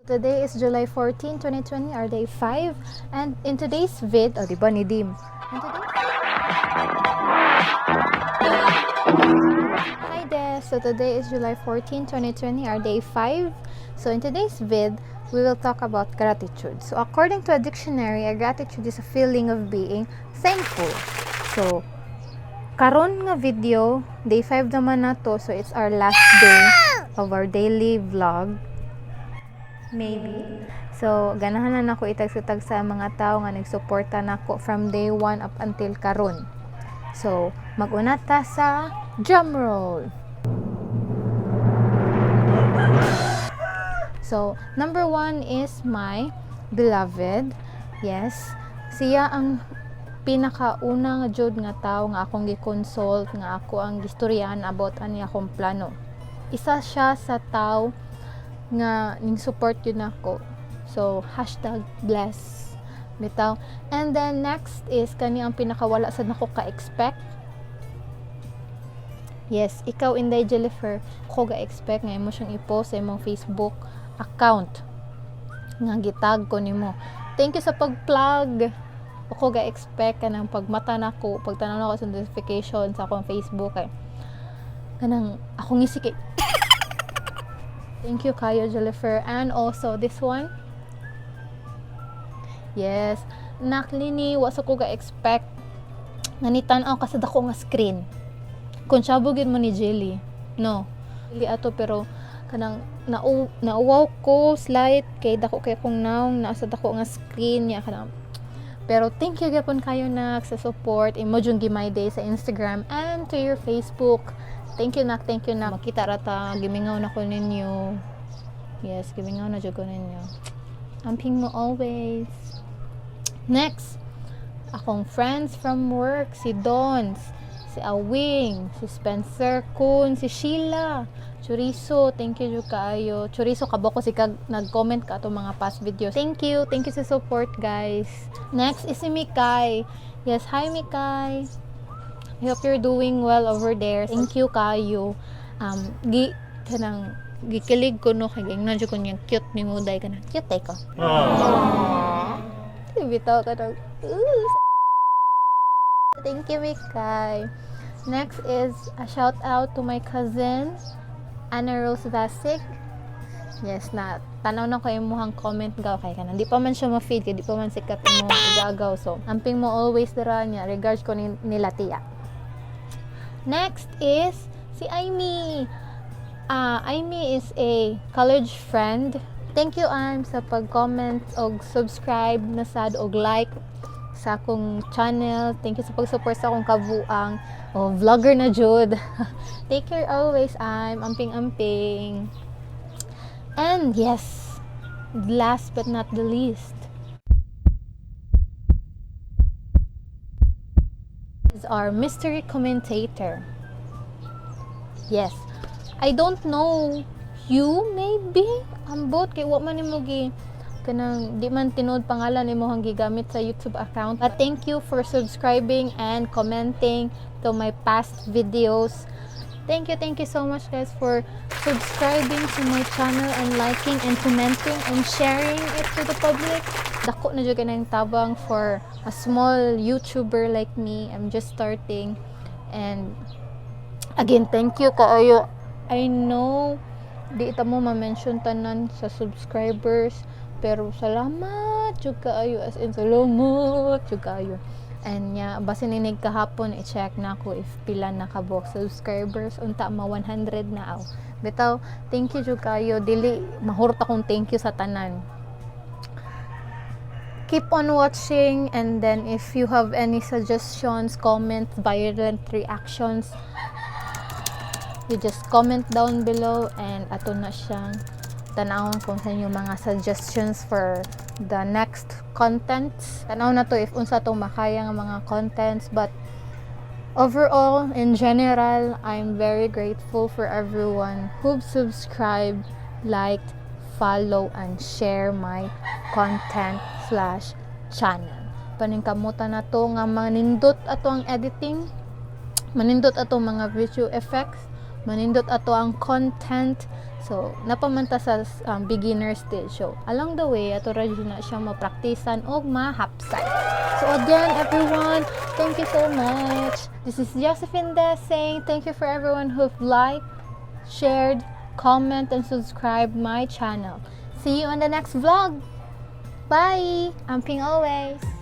Today is July 14, 2020, our day 5. And in today's vid, oh, di ba ni Dim? And today. Hi there! So today is July 14, 2020, our day 5. So in today's vid, we will talk about gratitude. So according to a dictionary, a gratitude is a feeling of being thankful. So karon nga video, day 5 naman na to, so it's our last day of our daily vlog. Maybe. So, ganahan na nako itag-tag sa mga tao nga nagsuporta nako from day 1 up until karon. So, mag-una ta sa drum roll. So, number 1 is my beloved. Yes. Siya ang pinakauna nga jud nga tao nga akong gi-consult, nga ako ang gistoryahan about ani akong plano. Isa siya sa tao nga ning support yun ako. So, #bless. Bitaw. And then, next is kani ang pinakawala sa nako ka-expect. Yes, ikaw, Inday Jennifer, ko ga-expect nga imo siyang i-post sa imong Facebook account nga gitag ko nimo. Thank you sa pag-plug. Ako ga-expect kanang pagmata nako, pagtanaw nako sa notification sa akong Facebook kay kanang akong ngisi kay. Thank you kayo, Jennifer. And also this one. Yes, naklini wa sa ko ga-expect nga nitan-aw ka sa dako nga screen. Konsyabo gyud mo ni Jelly. No. Dili ato, pero kanang nauwaw ko slight kay dako kay akong naong naa sa dako nga screen niya kanang. Pero thank you gyapon kayo nak sa support imo jung gi-my day sa Instagram and to your Facebook. Thank you nak, thank you nak. Makita ra ta, gimingaw na ko ninyo. Yes, gimingaw na jud ko ninyo. Amping mo always. Next, akong friends from work, si Dons, si Awing, si Spencer Kun, si Sheila, Chorizo, thank you jud kaayo. Chorizo, kabo ko si kag nag-comment ka atong mga past videos. Thank you sa support, guys. Next is si Mikay. Yes, hi Mikay. I hope you're doing well over there. Thank you kayo. Gi kanang gikilig ko no kay ingnan jud ko niyang cute ni mo day kanang cute day ko. Bitaw ka nang, "Ooh." Thank you, Mikay. Next is a shout out to my cousin, Anna Rose Vasik. Yes, na tanaw na ko imuhang comment gaw kay kanang di pa man siya ma-feed kay di pa man sikat imong igagaw. So, amping mo always dira niya. Regards ko ni nila tiya. Next is si Aimee. Aimee is a college friend. Thank you, Aim, sa pag-comment og subscribe na sad og like sa akong channel. Thank you sa pag-support sa akong kabuang. O, vlogger na jud. Take care always, Aim. Amping-amping. And yes, last but not the least, is our mystery commentator. Yes. I don't know you, maybe. Ambot kay wa man nimo gi kanang di man tinuod pangalan nimo ang gigamit sa YouTube account. But thank you for subscribing and commenting to my past videos. Thank you so much, guys, for subscribing to my channel and liking and commenting and sharing it to the public. Dako na jud kanang tabang for a small YouTuber like me. I'm just starting. And again, thank you kaayo. I know di ita mo ma-mention tanan sa subscribers, pero salamat jud kaayo, as in salamat jud kaayo. And yeah, basin inig kahapon i-check na ako if pila na kabuok subscribers, unta ma 100 na aw. Bitaw, thank you jud kaayo, dili mahurot akong thank you sa tanan. Keep on watching, and then if you have any suggestions, comments, violent reactions, you just comment down below and ato na siyang tanawon kung sa inyo mga suggestions for the next contents. Tanaw na to if unsa tong makaya nga mga contents, but overall, in general, I'm very grateful for everyone who subscribed, liked, follow, and share my content/channel. Paningkamutan na to nga manindot ato ang editing, manindot ato mga visual effects. Manindot ato ang content. So, naa pa man ta sa beginner stage. So, along the way, ato ra jud na siya mapraktisan og mahapsay. So, again, everyone, thank you so much. This is Josephine Des saying thank you for everyone who've liked, shared, comment, and subscribe my channel. See you on the next vlog. Bye! Amping always!